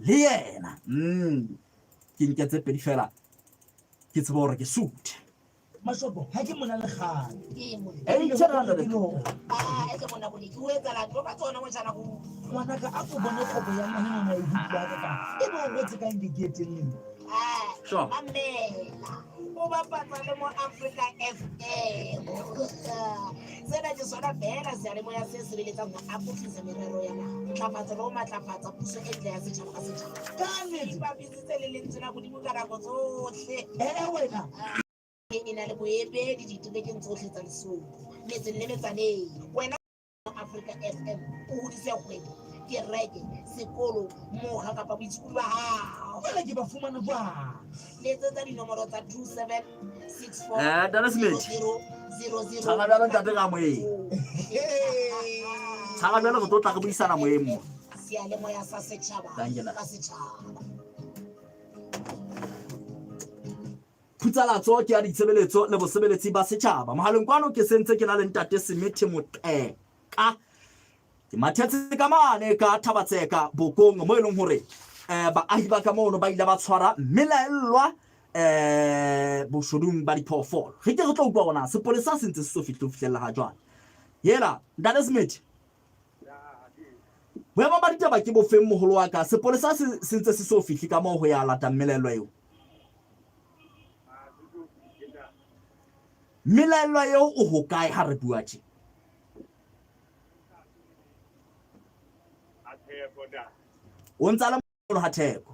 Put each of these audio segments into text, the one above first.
Le yena. Ke nke tse pedi fela ke tsebe hore ke suthe. Mashopo, ha ke mona le kgale. Ngwanaka a ko bone kgobo ya ngwana nona e butlwa ka kang. E be o rwetse kang ke ke etelele. Sure. Mamela. O bapatsa le mo Africa FM. Sena ke sona feela seyalemoya se sebeletsang ho akofisa merero ya naha, ntlafatso le ho matlafatsa puso e ntle ya setjhaba ka setjhaba. Ka nnete. Ipapisitse le lentswe la Modimo ka nako tsohle. Ee wena. E na le boemedi diterekeng tsohle tsa Lesotho, metseng le metsaneng. Wena Africa FM o hodise kgwebo, kereke, sekolo, mokga kapa boitshokodi ba hao. Jwale ke ba fumana jwang? Letsetsa dinomoro tsa 27 64 Ntate Smith. 00 00 Tshwara bjalo ntate ka moyeng. Tshwara bjalo re tlo tla re buisana moyeng mo. Seyalemoya sa setjhaba Thank you, ka setjhaba. Phutsalatso ke ya ditshebeletso le bosebeletsi ba setjhaba. Mohaleng kwano ke sentse ke na le ntate Semethe Moqeka. Ke mathetse ka mane ka Thabatseka Bokong mo e leng hore baahi ba ka mono ba ile ba tshwara mmelaellwa boshodung ba diphoofolo. Re ke re tlo utlwa hore na sepolesa se ntse se so fihle ho fihlella ha jwale. Hela ntate Semethe, boemo ba ditaba ke bofeng moholo wa ka? Sepolesa se se ntse se so fihle ka moo ho ya lata mmelaellwa eo? Mmelaellwa eo o hokae ha re bua tje? O ntsa le mono ha Theko.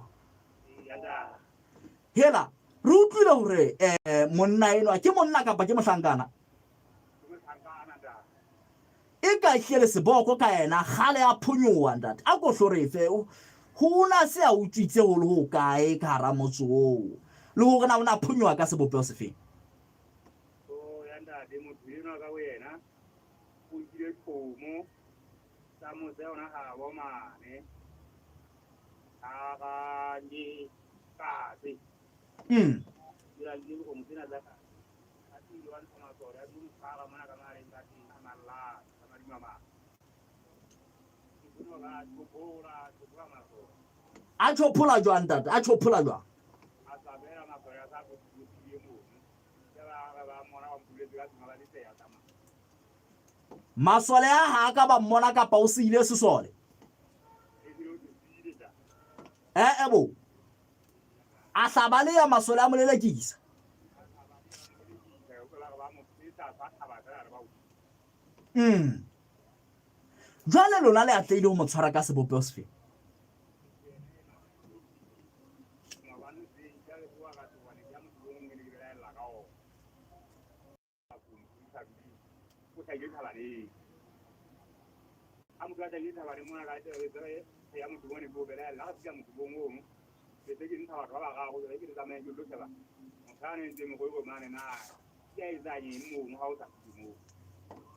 Hela, re utlwile hore monna enwa ke monna kapa ke mohlankana? E ka ehlile le seboko ka yena kgale a phonyoha ntate. A ko hlo re fe ho na se a utswitse ho le ho kae ka hara motse oo le hore na o na phonyoha ka sebopeho sefeng? So ya ntate motho enwa ka boyena o nkile kgomo tsa motse ona habo mane a ga katse. Dira nkile dikgomo tsena tsa katse. A tile wa ntsha masole a dilo motshwara mona ka mahareng ka teng a malla ka madimo a mang. Ke bone hore a tjhophola, a tjhophola masole. A tjhophola jwang ntate? A tjhophola jwang? A tswabela masole a sa botile mono. Ke ba re ba mmona ba mpuletse ka tlung ba letseya tsamaya. Masole a ha a ka ba mmona kapa o siile sesole? Eh bo. A hla baleha masole a mo lelekisa. Jwale lona le atlehile ho mo tshwara ka sebopeho sefe?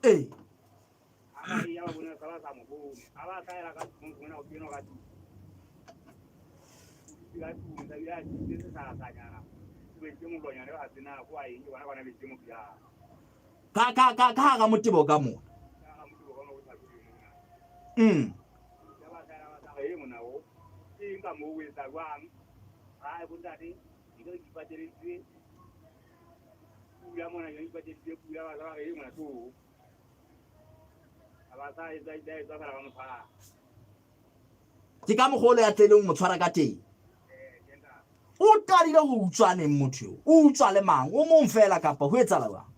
Ee. Ka ka ka ka hara motebo ka mona. Ke ka mokgwa o le atlehileng ho mo tshwara ka teng. O qadile ho utswa neng motho eo? O utswa le mang? O mong feela kapa ho etsahala jwang?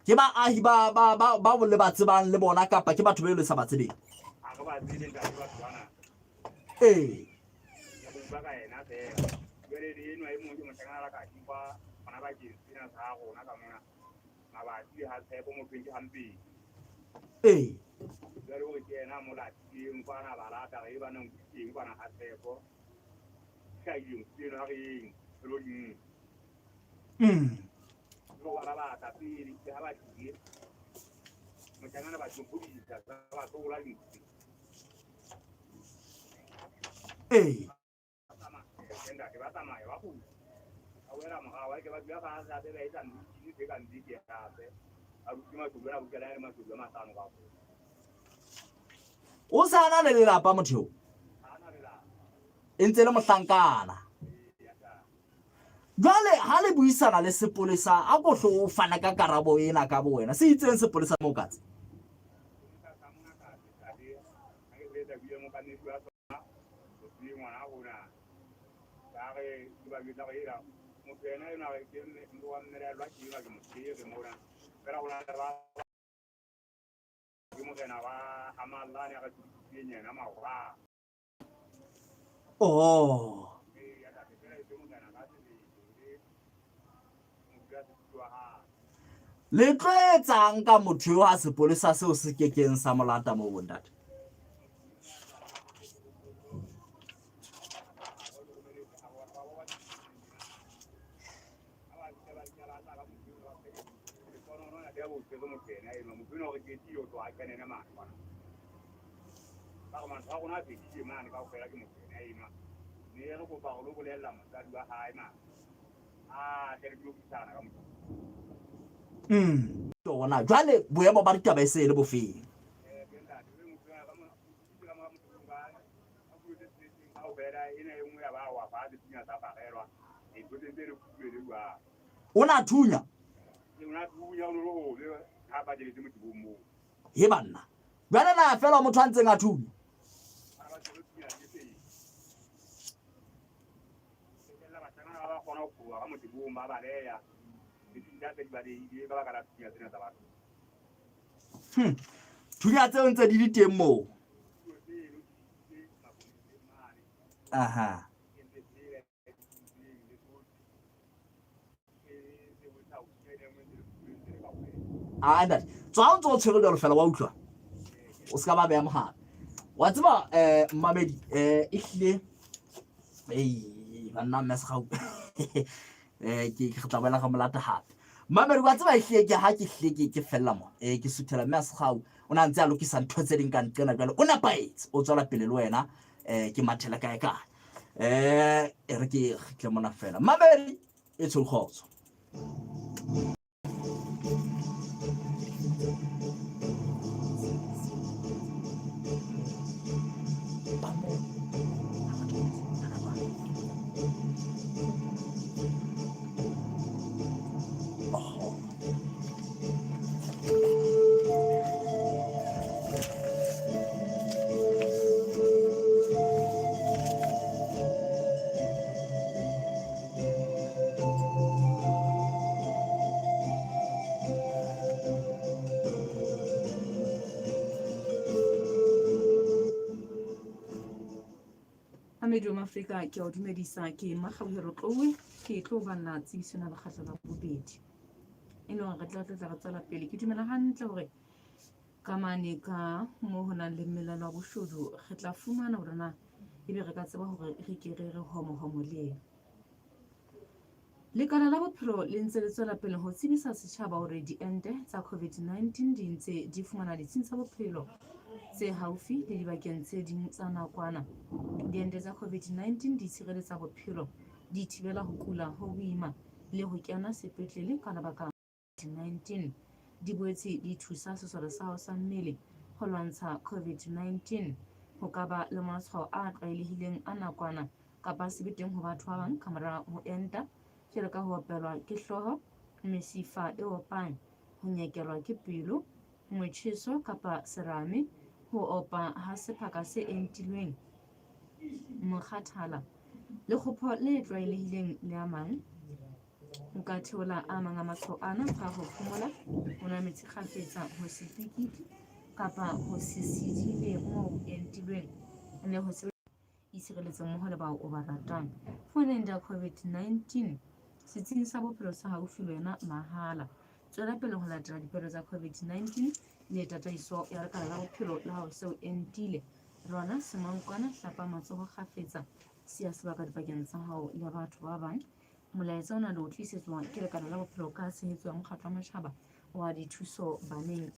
Ke baahi ba ba ba ba le ba tsebang le bona kapa ke batho be le sa ba tsebeng? Ee. Ee. Ee. ba dula fatshe hape ba etsa meeting tse kang beke hape. A rute mashodu ana bokela le mashodu a mahlano ka O sa na le lelapa motho eo? E ntse le mohlankana. Jwale ha le buisana le sepolesa a ko hlo o fana ka karabo ena ka bo wena. Se itseng sepolesa mo katse? Oh. Le tlo etsang ka motho eo ha sepolesa seo se kekeng sa mo lata moo bontate? Tsona jwale boemo ba ditaba e se le bofeng? O na thunya? He banna, jwale na fela motho a ntseng a thunya? Thunya tseo ntse di le teng moo. Aha. A ntate, tswa o ntse o tshwere jalo fela wa utlwa. O se ka ba beya mogala. Wa tseba eh mmamedi eh e hlile ei banna mme segau eh ke ke tla boela ga molata hape. Mmamedi wa tseba e hlile ke ha ke hlile ke ke fella mo eh ke suthela mme segau o na ntse a lokisa ntho tse ding ka nqena jwale o nepahetse o tswela pele le wena eh ke mathela kae kae eh e re ke tle mona fela mmamedi e tsholkgotso. Amedi wa Afrika ke a o dumedisa ke Makgauhelo Tlowe ke tlo balla tsebiso na lekgatlo la bobedi e le gore re tla tla re tswela pele ke dumela hantle hore ka mane ka mo ho nang le mmelelo wa boshodu re tla fumana hore na ebe re ka tseba hore re ke re re homo homo le ena. Lekala la bophelo le ntse le tswela pele ho tsebisa setjhaba hore diente tsa COVID-19 di ntse di fumana ditsing tsa bophelo tse haufi le dibakeng tse ding tsa nakwana. Diente tsa COVID-19 di tshireletsa bophelo, di thibela ho kula ho boima le ho kena sepetlele ka lebaka COVID-19. Di boetse di thusa sesole sa hao sa mmele ho lwantsha COVID-19. Ho ka ba le matshwao a tlwaelehileng a nakwana kapa a se be teng ho batho ba bang kamora ho enta, jwalo ka ho opelwa ke hlooho, mesifa e opang, ho nyekelwa ke pelo, motjheso kapa serame, ho opa ha sephaka se entilweng, mokgathala, lekgopho le tlwaelehileng le a mang. O ka theola a mang a matshwao ana ka ho phomola, ho nwa metsi kgafetsa, ho se pikitle kapa ho se sidile moo o entilweng le ho se itshireletse mmoho le bao o ba ratang. Foneng ya COVID-19 setsing sa bophelo sa haufi le wena mahala. Tswela pele ho latela dipelo tsa COVID-19 le tataiso ya lekala la bophelo la hao se o entile. Rwala semankwana, hlapa matsoho kgafetsa, siya sebaka dipakeng tsa hao le batho ba bang. Molaetsa ona le o tlisetswa ke lekala la bophelo ka tshehetso ya mokgatlo wa matjhaba wa dithuso baneng.